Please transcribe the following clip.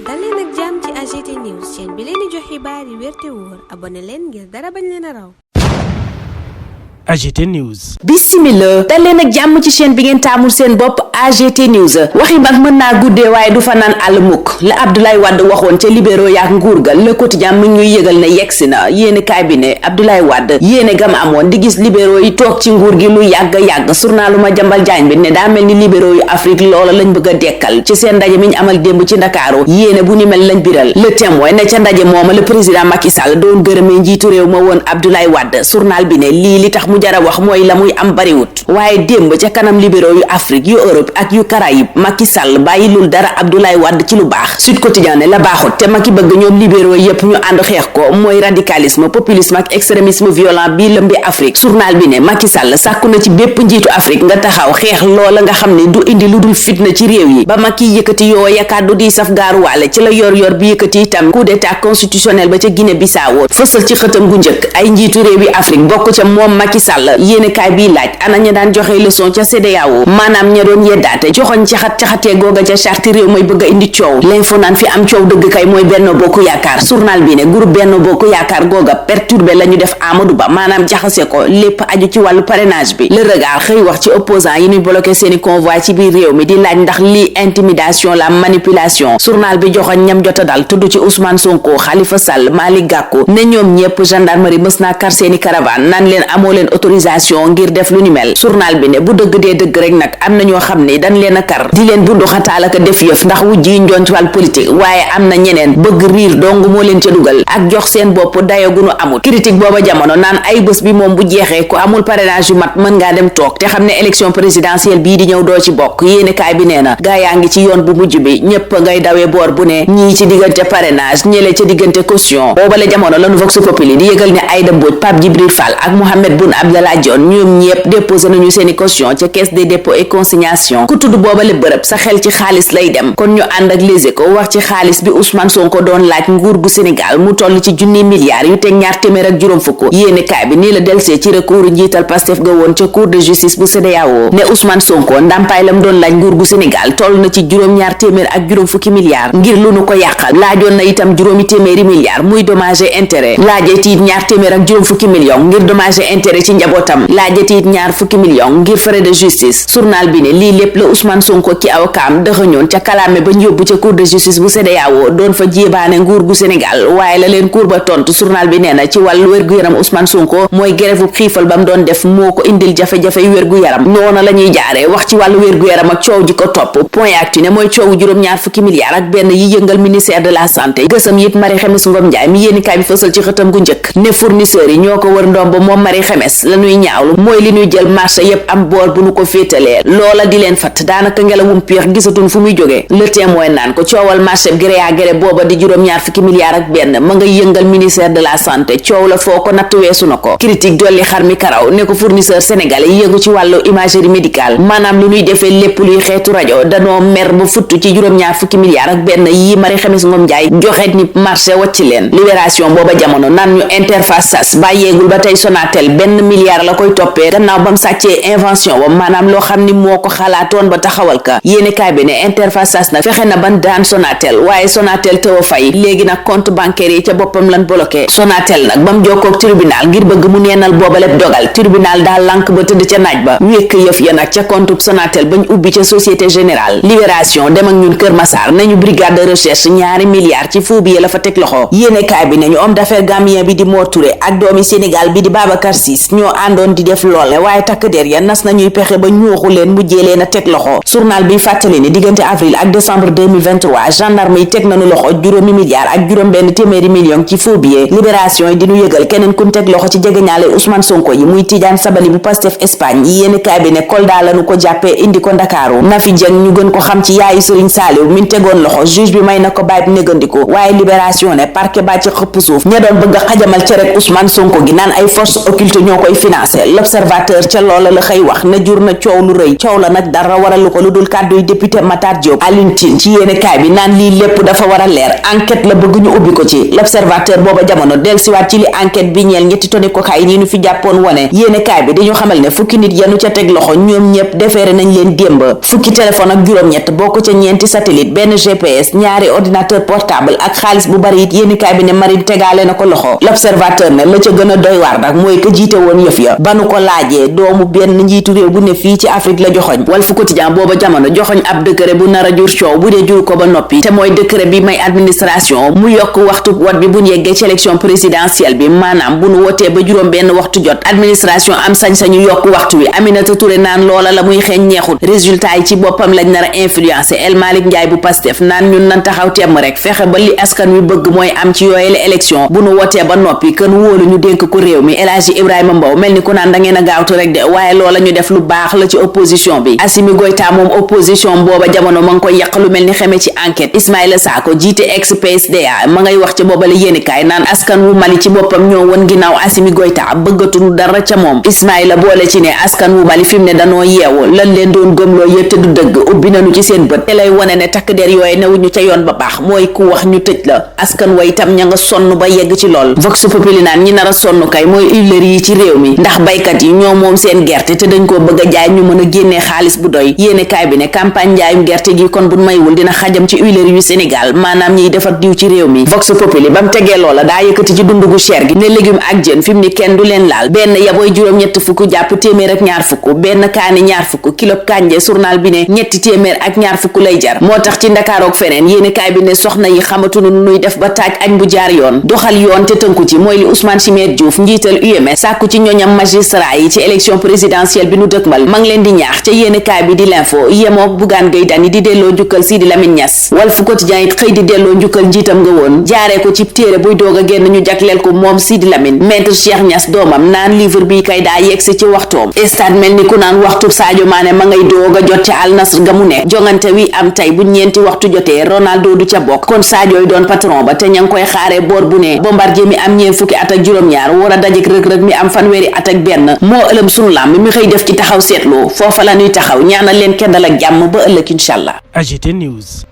dal leen ak jàmm ci AGT News chaîne bi leen di jox xibaar yi wér te wóor abonné leen ngir dara bañ leen a raw. AGT News. Bismillah dal leen ak jàmm ci chaîne bi ngeen taamul seen bopp AGT News waxi mag mën naa guddee waaye du fa naan àll mukk la Abdoulaye Wade waxoon ca libéraux yaak nguur ga Le Quotidien mi ñuy yëgal ne yegsi na yéene kaay bi ne Abdoulaye Wade yéene gam amoon di gis libéraux yi toog ci nguur gi lu yàgg journalu Madiambal Diagne bi ne daa mel ni libéraux yu Afrique loola lañ bëgg a dekkal ci seen ndaje mi ñu amal démb ci Ndakaaru yéene bu ni mel lañ biral Le Témoin ne ca ndaje mooma le président Macky Sall doon gërëmee njiitu réew ma woon Abdoulaye Wade journal bi ne lii li tax mu jara wax mooy la muy am bariwut waaye démb ca kanam libéraux yu Afrique yu Europe ak yu Caraïbes Macky Sall bàyyilul dara Abdoulaye Wade ci lu baax Sud Quotidien ne la baaxut te Macky bëgg ñoom libéraux yépp ñu ànd xeex ko mooy radicalisme populisme ak extrémisme violent bii lëmbi Afrique journal bi ne Macky Sall sàkku na ci bépp njiitu Afrique nga taxaw xeex loola nga xam ne du indi lu dul fitna ci réew yi ba Macky yëkkati yooya kàddu di saf gaaruwaale ci la yor bi yëkkati itam coup d'état constitutionnel ba ca Guinée Bissau fësal ci xëtam gu njëkk ay njiitu réew yi Afrique bokk ca moom Macky Sall yéene kaay bii laaj ana ña daan joxe leçon ca CEDEAO maanaam ña doon yeddaate joxoñ caxatee googa ca charte réew may bëgg a indi coow l'info naan fi am coow dëgg kay mooy Benno Bokk Yaakaar journal bi ne groupe Benno Bokk Yaakaar googa perturbé la ñu def Amadou Ba maanaam jaxase ko lépp aju ci wàllu parrainage bi Le Regard xëy wax ci opposant yi ñuy bloqué seeni convoi ci biir réew mi di laaj ndax lii intimidation la manipulation journal bi joxoñ ñam jota dal tudd ci Ousmane Sonko Khalifa Sall Malick Gakou ne ñoom ñépp gendarmerie mës naa kar seeni caravane naan leen amoo leen autorisation ngir def lu ni mel journal bi ne bu dëgg dee dëgg rek nag am na ñoo xam ne dañ leen a kar di leen bundu xataal ak def yëf ndax wujj yi njoon ci wàll politique waaye am na ñeneen bëgg riir dong moo leen ca dugal ak jox seen bopp dayo gu nu amul critique booba jamono naan ay bés bi moom bu jeexee ku amul parrainage yu mat mën ngaa dem toog te xam ne élection présidentielle bii di ñëw doo ci bokk yéene kaay bi nee na gaa yaa ngi ci yoon bu mujj bi ñépp ngay dawee boor bu ne ñii ci diggante parrainage ñële ca diggante caution booba la jamono lanu Vox Populi di yëgal ne Aïda Mbodj Pape Djibril Fall ak Mohamed Boun Abdallah Dionne ñoom ñépp déposé nañu seeni caution ca caisse des dépôts et consignation ku tudd booba la bërëb sa xel ci xaalis lay dem kon ñu ànd ak Les Échos wax ci xaalis bi Ousmane Sonko doon laaj nguur gu Sénégal mu toll ci junni milliards yu teg ñaar téeméer ak juróom fukk yéene kaay bi nii la delsee ci recours njiital Pastef ga woon ca cour de justice bu CEDEAO ne Ousmane Sonko ndàmpaay lam doon laaj nguur gu Sénégal toll na ci juróom ñaar téeméer ak juróom fukki milliards ngir lu nu ko yàqal laajoon na itam juróomi téeméeri milliards muy dommage et intérêt laajeti it ñaar téeméer ak juróom fukki millions ngir dommage et intérêt ci njabootam laajeti it ñaar fukki millions ngir frais de justice journal bi ne lii lépp la Ousmane Sonko ki awkaam dëxëñoon ca kalaame ba ñu yóbbu ca cour de justice bu CEDEAO doon fa jéebaane nguur gu Sénégal waaye la leen cour ba tontu journal bi nee na ci wàllu wér-gu-yaram Ousmane Sonko mooy grève xiifal ba mu doon def moo ko indil jafe-jafe yu wér-gu-yaram noona la ñuy jaaree wax ci wàllu wér-gu-yaram ak coow ji ko topp point actu ne mooy coowu juróom-ñaar fukki milliards ak benn yi yëngal ministère de la santé gësam yit Marie Khemesse Ngom Ndiaye mi yéeni kaay bi fësal ci xëtam gu njëkk ne fournisseurs yi ñoo ko wër ndomb moom Marie Khemesse la ñuy ñaawlu mooy li ñuy jël marché yépp am boor bu nu ko féetalee loola di leen fat daanaka ngelawum piix gisatuñ fu muy jógee Le Témoin naan ko coowal marché gré à gré booba di juróom-ñaar fukki milliards ak benn ma nga yëngal ministère de la santé coow la foo ko natt weesu na ko critique dolli xar mi karaw ne ko fournisseur sénégalais yi yëngu ci wàllu imagerie médicale maanaam lu ñuy defee lépp luy xeetu rajo danoo mer ba futtu ci juróom-ñaar fukki milliards ak benn yi Marie Khemesse Ngom Ndiaye joxe ni marché wacci leen libération booba jamono naan ñu interface sas bàyyeegul ba tey Sonatel benn milliard la koy toppee gannaaw bam sàccee invention wa maanaam loo xam ni moo ko xalaatoon ba taxawal ka yéene kaay bi ne interface sas nag fexe na ban daan Sonatel waaye Sonatel tëw a fay léegi nag compte bancaire yi ca boppam lan bloqué Sonatel nag bam jokkoog tribunal ngir bëgg mu neenal booba lépp dogal tribunal daal lànk ba tëdd ca naaj ba wékk yëf ya nag ca compte Sonatel bañ ubbi ca Société Générale libération dem ak ñun Kër Massar nañu brigade de recherche ñaari milliards ci faux billets la fa teg loxo yéene kaay bi nañu homme d'affaires gambien bi di Mor Touré ak doomi Sénégal bi di Babacar Ciss ñoo àndoon di def loole waaye takk der ya nas nañuy pexe ba ñuuxu leen mujjee leen a teg loxo journal bi fàttali ne diggante avril ak décembre 2023 gendarme yi teg nañu loxo juróomi milliards ak juróom benn téeméeri millions ci faux billets libération yi di ñu yëgal keneen kun teg loxo ci jegeñaale Ousmane Sonko yi muy Tidiane Sabali bu Pastef Espagne yi yéeni kaay bi ne Kolda lañu ko jàppee indi ko Ndakaaru Nafi Dieng ñu gën ko xam ci yaayu Serigne Saliou min tegoon loxo juge bi may na ko bàyyi négandiku waaye libération ne parquet ba ci xëpp suuf ña doon bëgg a xajamal ci rek Ousmane Sonko gi naan ay force occulte ñoo ko koy financé. L'Observateur ca loola la xëy wax ne jur na coow lu rëy. Coow la nag dara waralu ko lu dul kàdduy député Matar Diop. Alioune Tine ci yéene kaay bi naan lii lépp dafa war a leer, enquête la bëgg ñu ubbi ko ci. L'Observateur booba jamono dellusiwaat ci li enquête bi ñeel ñetti toni cocaïne yi ñu fi jàppoon wone. yéene kaay bi dañu xamal ne fukki nit yanu ca teg loxo ñoom ñëpp defeere nañ leen démb. fukki téléphone ak juróom-ñett bokk ca ñeenti satellite, benn GPS, ñaari ordinateur portable ak xaalis bu bari it yéene kaay bi ne Marine tegaale na ko loxo. L'Observateur ne la ca gën a doy waar nag mooy que jiite woon yëf ya ba nu ko laajee doomu benn njiitu réew bu ne fii ci Afrique la joxoñ. Walf Quotidien booba jamono joxoñ ab décret bu nar a jur coow bu dee jur ko ba noppi te mooy décret bi may administration mu yokk waxtu wat bi bu ñu yeggee ci élection présidentielle bi, maanaam bu nu wotee ba juróom benn waxtu jot administration am sañ-sañu yokk waxtu wi. Aminata Touré naan loola la muy xeeñ neexul, résultat yi ci boppam lañ nar a influencer. El Malick Ndiaye bu Pastef naan ñun nan taxaw temm rek fexe ba li askan wi bëgg mooy am ci yooyele élection bu nu wotee ba noppi kën wóolu ñu dénk ko réew mi. El Hadji Ibrahima Mbow mel ni ku naan da ngeen a gaawtu rek de, waaye loola ñu def lu baax la ci opposition bi. Assimi Goïta moom opposition booba jamono ma ngi koy yàq lu mel ni xeme ci enquête. Ismaïla Sakho jiite ex-PSDA ma ngay wax ca boobale yéenekaay naan askan wu Mali ci boppam ñoo won ginnaaw Assimi Goïta bëggatuñu dara ca moom. Ismaïla boole ci ne askan wu Mali fi mu ne danoo yeewu lan leen doon gëmloo yëtte du dëgg ubbi nañu ci seen bët te lay wone ne takk der yooyu newuñu ca yoon ba baax mooy ku wax ñu tëj la. askan wa itam ña nga sonn ba yegg ci lool. Vox Populi naan ñi nar a sonn kay mooy huileries yi ci réew mi ndax baykat yi ñoo moom seen gerte te dañ koo bëgg a jaay ñu mën a génnee xaalis bu doy. yéenekaay bi ne campagne njaayum gerte gi kon bu maywul dina xajam ci huileries yu Sénégal, maanaam ñiy defar diw ci réew mi. Vox Populi ba mu tegee loola daa yëkkati ci dundu gu cher gi ne légume ak jën fi mu ni kenn du leen laal. benn yaboy juróom-ñett fukk jàpp téeméer ak ñaar fukk, benn kaani ñaar fukk, kilo kànje journal bi ne ñetti téeméer ak ñaar fukk lay jar. moo tax ci Ndakaarook feneen yéenekaay bi ne soxna yi xamatuñu nuy def ba taaj añ bu jaar yoon. doxal yoon te tënku ci mooy li Ousmane Chimère Diouf njiital UMS sàkku ci ñoñam magistrat yi ci élection présidentielle bi nu dëkkmal. ma ngi leen di ñaax ca yéenekaay bi di l'info yemook Bougane Gueye Dany di delloo njukkal Sidi Lamine Niass. Walf Quotidien it xëy di delloo njukkal njiitam nga woon jaaree ko ci téere buy doog a génn ñu jagleel ko moom Sidi Lamine. Maître Cheikh Niass doomam naan livre bi kay daa yegsi ci waxtoom. stade mel ni ku naan waxtu Sadio Mané ma ngay doog a jot ca Al Nassr ga mu ne. jongante wi am tey bu ñeenti waxtu jotee Ronaldo du ca bokk kon Sadio yi doon patron ba te ña ngi koy xaaree boor bu ne. Bombardier mi am ñeen fukki at ak juróom-ñaar war a dajek Reug-Reug mi am fanweeri at ak benn moo ëlëm sunu làmb mi xëy def ci taxaw seetlu foofa la ñuy taxaw ñaanal leen kendal ak jàmm ba ëllëg incha allah. AGT News.